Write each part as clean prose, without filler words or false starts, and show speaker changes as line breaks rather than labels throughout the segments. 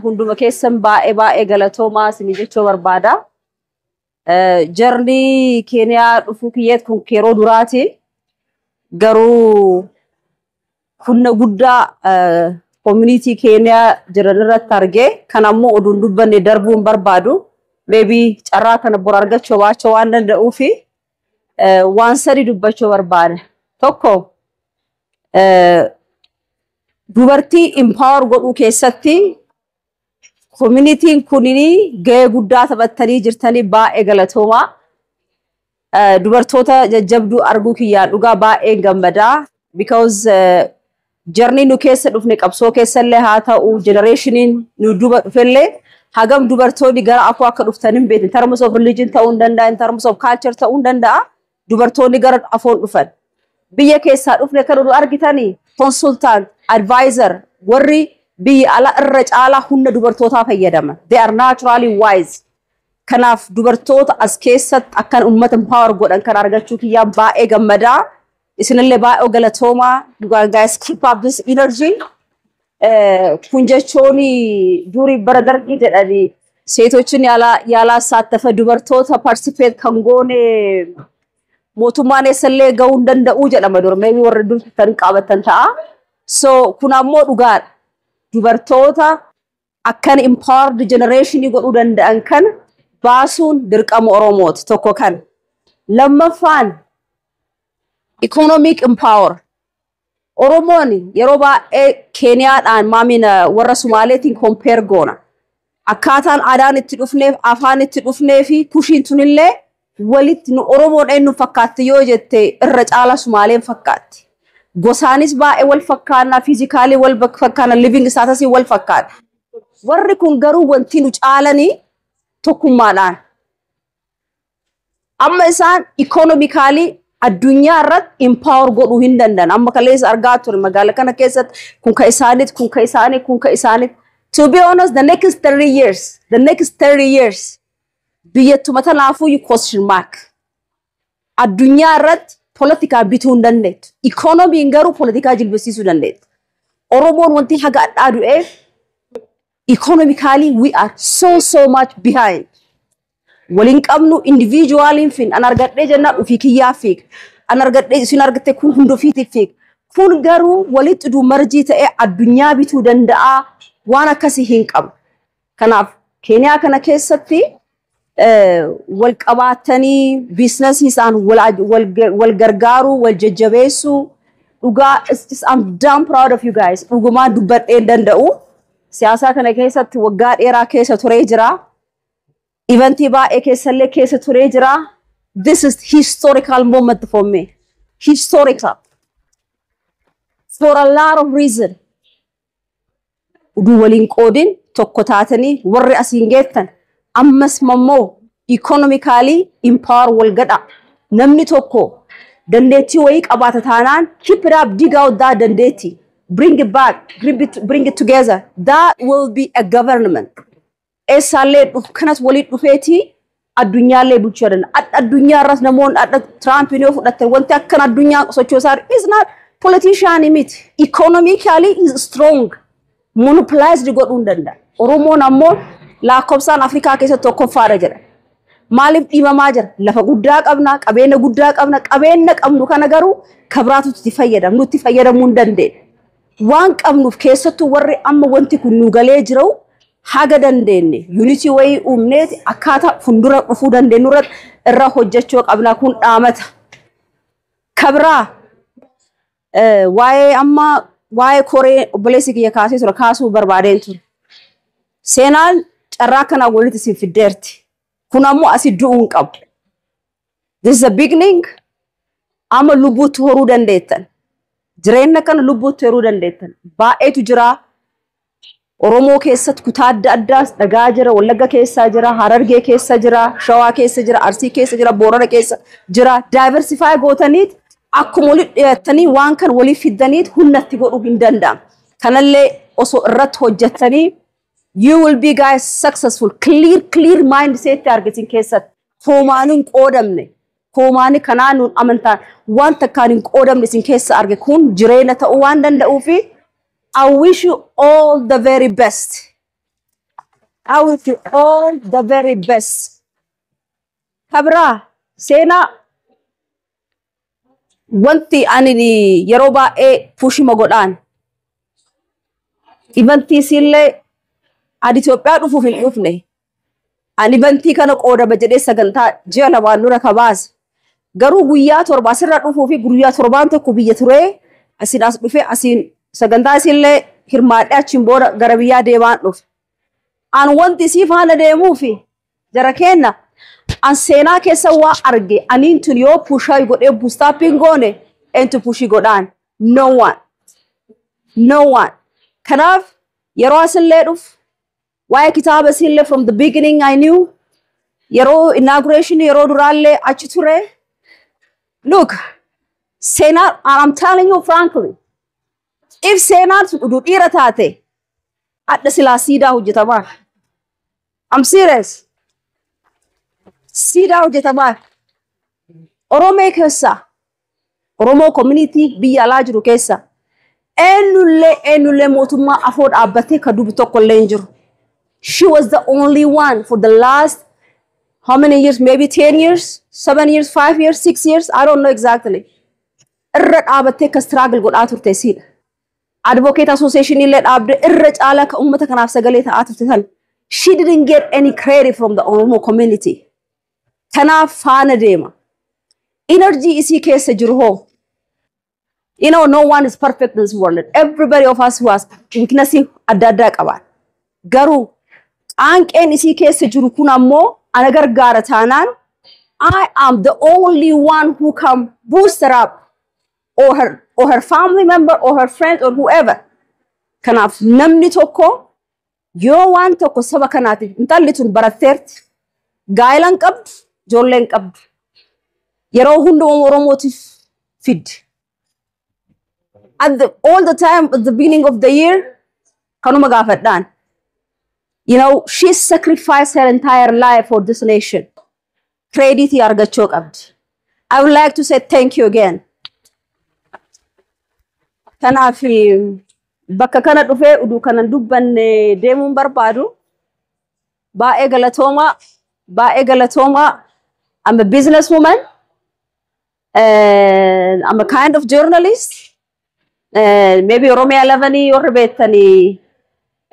Hunduma keessan baay'ee baay'ee galatoomaa isinii jechuu barbaada. Jarri Keeniyaa dhufuu kiyyeet kun yeroo duraati. Garuu humna guddaa community Keeniyaa jiran irratti argee kan ammoo oduun dubbanne darbuu hin barbaadu. Maybe carraa kana bor argachuu baachuu waan danda'uufi waan sadi dubbachuu barbaada. Tokko, dubartii empower godhuu keessatti communityn kunii gahee guddaa taphattanii jirtanii, baay'ee galatoomaa. Dubartoota jajjabduu arguu kiyyaan dhugaa baay'een gammadaa. Because jarni nu keessa dhufne qabsoo keessallee haa ta'u, generationiin nu duba dhufellee hagam dubartoonni gara afoo akka dhuftan hin beekne. In terms of religion ta'uu hin danda'a, in terms of culture ta'uu hin danda'a. Dubartoonni gara afoon dhufan. Biyya keessaa dhufne kan nu argitanii consultant, advisor, warri biyya ala irra caalaa humna dubartootaa fayyadaman. They are naturally wise. Kanaaf dubartoota as keessatti akkan uummata empower godhan kan argachuu kiyyaan baay'ee gammadaa. Isinillee baay'ee galatoomaa. You guys keep up this energy. Kun jechuun durii bara dargii jedhanii ሴቶችን ያላሳተፈ dubartoota participate kan goone mootummaan eessallee gahuu hin danda'u jedhama dur. Maybe warri dur kan qabatan ta'a. So kun ammoo dhugaadha. Dubartoota akkan empowered generation godhuu danda'an kana baasuun dirqama Oromooti, tokko kana. Lammaffaan, economic empower. Oromoon yeroo baay'ee Keeniyaadhaan maamina warra Sumaaleetiin compare goona. Akkaataan aadaan itti dhufneef, afaan itti dhufnee fi kushiin tunillee walitti nu Oromoon eenyu fakkaatti yoo jette, irra caala Sumaaleen fakkaatti. Gosaanis baay'ee wal fakkaanna, physically wal fakkaanna, living statusii wal fakkaata. Warri kun garuu wanti nu caalanii tokkummaadhaan. Amma isaan economically addunyaa irratti empower godhuu hin danda'an. Amma kaleessa argaa ture magaalaa kana keessatti kun ka isaaniit, kun ka isaanii, kun ka isaaniit. To be honest, the next 30 years, the next 30 years, biyyatuma tanaafuu question mark. Addunyaa irratti politikaa bituu hin dandeettu. Ikoonomiin garuu politikaa jilbisiisuu dandeettu. Oromoon wanti haga adhaa du'eef economically we are so so much behind. Waliin qabnu individualiin fin an argadhee jennaan ofii kiyyaa fiig. An argadhee, isin argatte, kun hunda ofiitiif fiig. Kun garuu walitti dhuu merge ta'ee addunyaa bituu danda'a, waan akkasii hin qabu. Kanaaf Keeniyaa kana keessatti wal qabaatanii businessii isaan wal gargaaruu, wal jajjabeessuu, dhugaa I'm damn proud of you guys. Dhugumaan dubbadhee hin danda'u. Siyaasaa kana keessatti waggaa dheeraa keessa turee jira. Eventii baay'ee keessallee keessa turee jira. This is historical moment for me. Historical. For a lot of reason. Uduu waliin qoodin tokko taatanii warri asiin geettan ammas mammoo economically empower wal gadha. Namni tokko dandeettii wayii qabaata taanaan, keep it up, dig out that dandeettii. Bring it back, bring it together. That will be a government. Eessaallee dhufu kanas waliin dhufeetii addunyaallee bulchuu danda'a. Addunyaa irras namoonni adda Tiraampiin yoo fudhatan wanti akkan addunyaa sochoosaa is not politician miti. Economically is strong. Monopolized godhuu hin danda'a. Oromoon ammoo lakkoofsaan Afrikaa keessatti tokkoffaadha jedha. Maaliif dhiibamaa jira? Lafa guddaa qabna, qabeenya guddaa qabna, qabeenya qabnu kana garuu kabraatu itti fayyadamu, nutti fayyadamuu hin dandeenye. Waan qabnuuf keessattuu warri amma wanti kun nu galee jiru haga dandeenye unity wayii uumneeti akkaataa fuuldura dhufuu dandeenyu irratti irra hojjechuu qabna, kun dhaamata. Kabraa, waa'ee amma waa'ee koree obboleessi kiyya kaasee ture kaasuu barbaadeen ture. Seenaan carraa kanaa walitti isin fiddeerti. Kun ammoo asii du'uu hin qabu. This is a beginning. Amma lubbuutti horuu dandeettan. Jireenya kana lubbuutti horuu dandeettan. Baay'eetu jira. Oromoo keessatti kutaa adda addaas dhagaa jira, Wallagga keessa jira, Harargee keessa jira, Shawaa keessa jira, Arsii keessa jira, Boorana keessa jira. Diversify gootaniit akkuma walitti dhiyaatanii waan kan waliif fiddaniit humnatti godhuu hin danda'amu. Kanallee osoo irratti hojjettanii, you will be guys successful. Clear clear mindset argatin keessatti. Hoomaan hin qoodamne. Hoomaani kanaa nuun amantaan waan takkaan hin qoodamne isin keessa arge, kun jireenya ta'uu waan danda'uufi I wish you all the very best. I wish you all the very best. Kabraa seenaa, wanti ani yeroo baay'ee pushima godhaan eventii isiillee, ani Itoophiyaa dhufuuf hin dhufne. Ani eventii kana qoodama jedhee sagantaa ji'a 2n dura kabaase. Garuu guyyaa 7 asirra dhufuu fi guyyaa 7n tokko biyya turee, asiin as dhufee, asiin sagantaa isiillee hirmaadhee, achiin booda gara biyyaa deemaan dhufe. An wanti isii faana deemuufi jara kenna, an seenaa keessa waa arge. Aniin tun yoo pushaa godhee boost upiin goone, eentu pushii godhaan? No one. No one. Kanaaf yeroo asillee dhufu waa'ee kitaaba isiillee from the beginning I knew. Yeroo inauguration yeroo duraallee achi ture. Look, seenaa, I'm telling you frankly, if seenaan sun uduu dhiira taate, adda silaa siidaa hojjetamaa. I'm serious. Siidaa hojjetamaa. Oromoo keessa, Oromoo community biyya alaa jiru keessa, eenyullee mootummaa afoo dhaabbatee ka dubi tokko illee hin jiru. She was the only one for the last how many years? Maybe 10 years, 7 years, 5 years, 6 years, I don't know exactly. Irra dhaabattee ka struggle godhaa turte siidha. Advocate Association illee dhaabde, irra caalaa ka uummata kanaaf sagalee ta'aa turte tan. She didn't get any credit from the Oromo community. Kanaaf faana deema. Energy isii keessa jiru hoo. No one is perfect in this world. Everybody of us who has weakness adda addaa qaban. Garuu qaanqeen isii keessa jiru kun ammoo ana gargaara taanaan, I am the only one who can boost her up, or her family member or her friend or whoever. Kanaaf namni tokko yoo waan tokko saba kanaatiif, intalli tun baratteerti, gaa'ela hin qabdu, ijoollee hin qabdu. Yeroo hundumaa Oromootiif fiddi. All the time at the beginning of the year kanuma gaafadhaan. She sacrificed her entire life for this nation. Credit argachuu qabdi. I would like to say thank you again. Kanaaf bakka kana dhufee uduu kanan dubbanne deemuun barbaadu. Baay'ee galatoomaa, baay'ee galatoomaa. I'm a businesswoman and I'm a kind of journalist. And maybe Oromia 11 warri beektanii,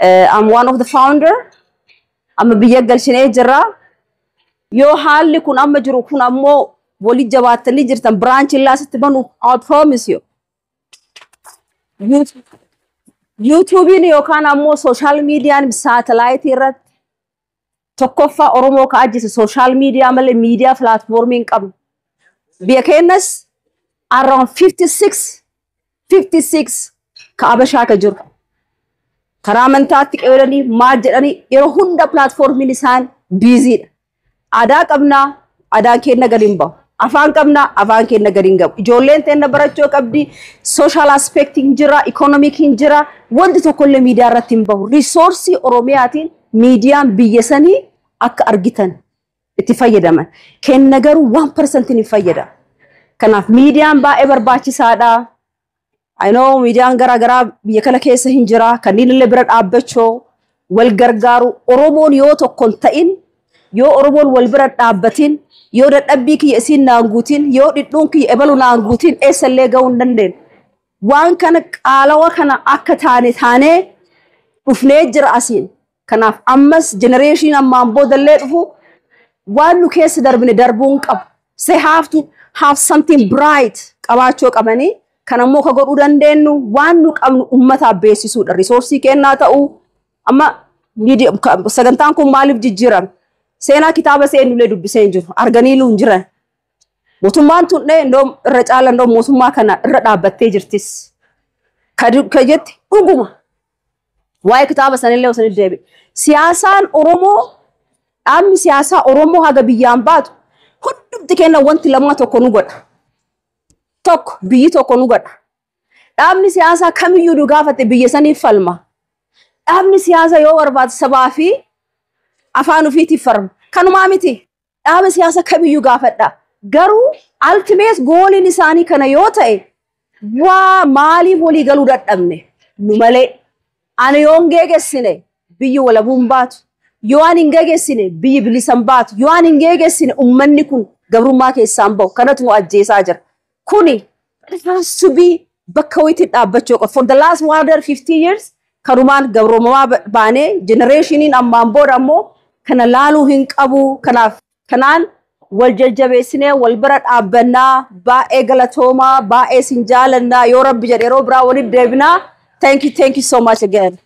I'm one of the founder. Amma biyya galchinee jirra. Yoo haalli kun amma jiru kun ammoo walii jabaattanii jirtan, branch illaa asitti banu, I promise you. YouTubein yookaan ammoo social mediaan satellite irratti tokkoffaa Oromoo ka ajjise social media malee media platformii hin qabnu. Biyya keenyas around 56 ka Abashaa ka jiru. Karaa amantaatti qeeranii maal jedhanii, yeroo hunda platformiin isaan busydha. Aadaa qabnaa, aadaan keenya gadi hin bahu. Afaan qabnaa, afaan keenya gadi hin gahu. Ijoolleen teenya barachuu qabdi. Social aspect hin jira, economic hin jira. Wanti tokkollee miidiyaa irratti hin bahu. Resource Oromiyaatiin miidiyaan biyya sanii akka argitan itti fayyadaman. Kenna garuu 1% hin fayyada. Kanaaf miidiyaan baay'ee barbaachisaadha. I know miidiyaan garaa garaa biyya kana keessa hin jira. Kanneen illee bira dhaabbachuu, wal gargaaru. Oromoon yoo tokko hin ta'in, yoo Oromoon wal bira dhaabbatin, yoo dadhabbii kiyya isiin naan guutin, yoo dhidhuun kiyya ebalu naan guutin, eessallee gahuu hin dandeenyu. Waan kana qaalawa kana akka taane taanee dhufnee jira asiin. Kanaaf ammas generation ammaan boodallee dhufu waan nu keessa darbine darbuu hin qabu. They have to have something bright qabaachuu qabanii. Kan ammoo ka godhuu dandeenyu waan nu qabnu ummataaf beeksisuudha. Resource kennaa ta'uu, amma sagantaan kun maaliif jijjiirame? Seenaa kitaaba seenullee dubbisee hin jiru. Arganiiluu hin jiran. Mootummaan tun dhee irra caala ndoo mootummaa kana irra dhaabbattee jirtis. Ka jetti dhuguma. Waa'ee kitaaba sanillee osoo hin deebi'e. Siyaasaan Oromoo, dhaabni siyaasaa Oromoo haga biyyaan baatu, hundumti kenna wanti lama tokko nu godha. Tokko biyyi tokko nu godha. Dhaabni siyaasaa kamiyyuu nu gaafate biyya saniif falma. Dhaabni siyaasaa yoo barbaade sabaa fi afaan ofiitiif falma. Kanumaa miti. Dhaaba siyaasaa kamiyyuu gaafadha. Garuu ultimate goaliin isaanii kana yoo ta'e, waa maaliif walii galuu dadhabne nu malee? Ani yoon geegessine biyyi walabuun baatu. Yoo waan hin geeggeessine biyyi bilisan baatu. Yoo waan hin geeggeessine uummanni kun gabrummaa keessaan bahu. Kanatu nu ajjeesaa jira. Kuni it has to be bakka wayiitti dhaabbachuu qaba. For the last 150 years kanumaan gabroomamaa baanee, generationiin ammaan booda ammoo kana laaluu hin qabu. Kanaaf kanaan wal jajjabeessinee wal bira dhaabbannaa. Baay'ee galatoomaa, baay'ee sin jaalannaa. Yoo Rabbi jedhe yeroo biraa walitti deebinaa. Thank you, thank you so much again.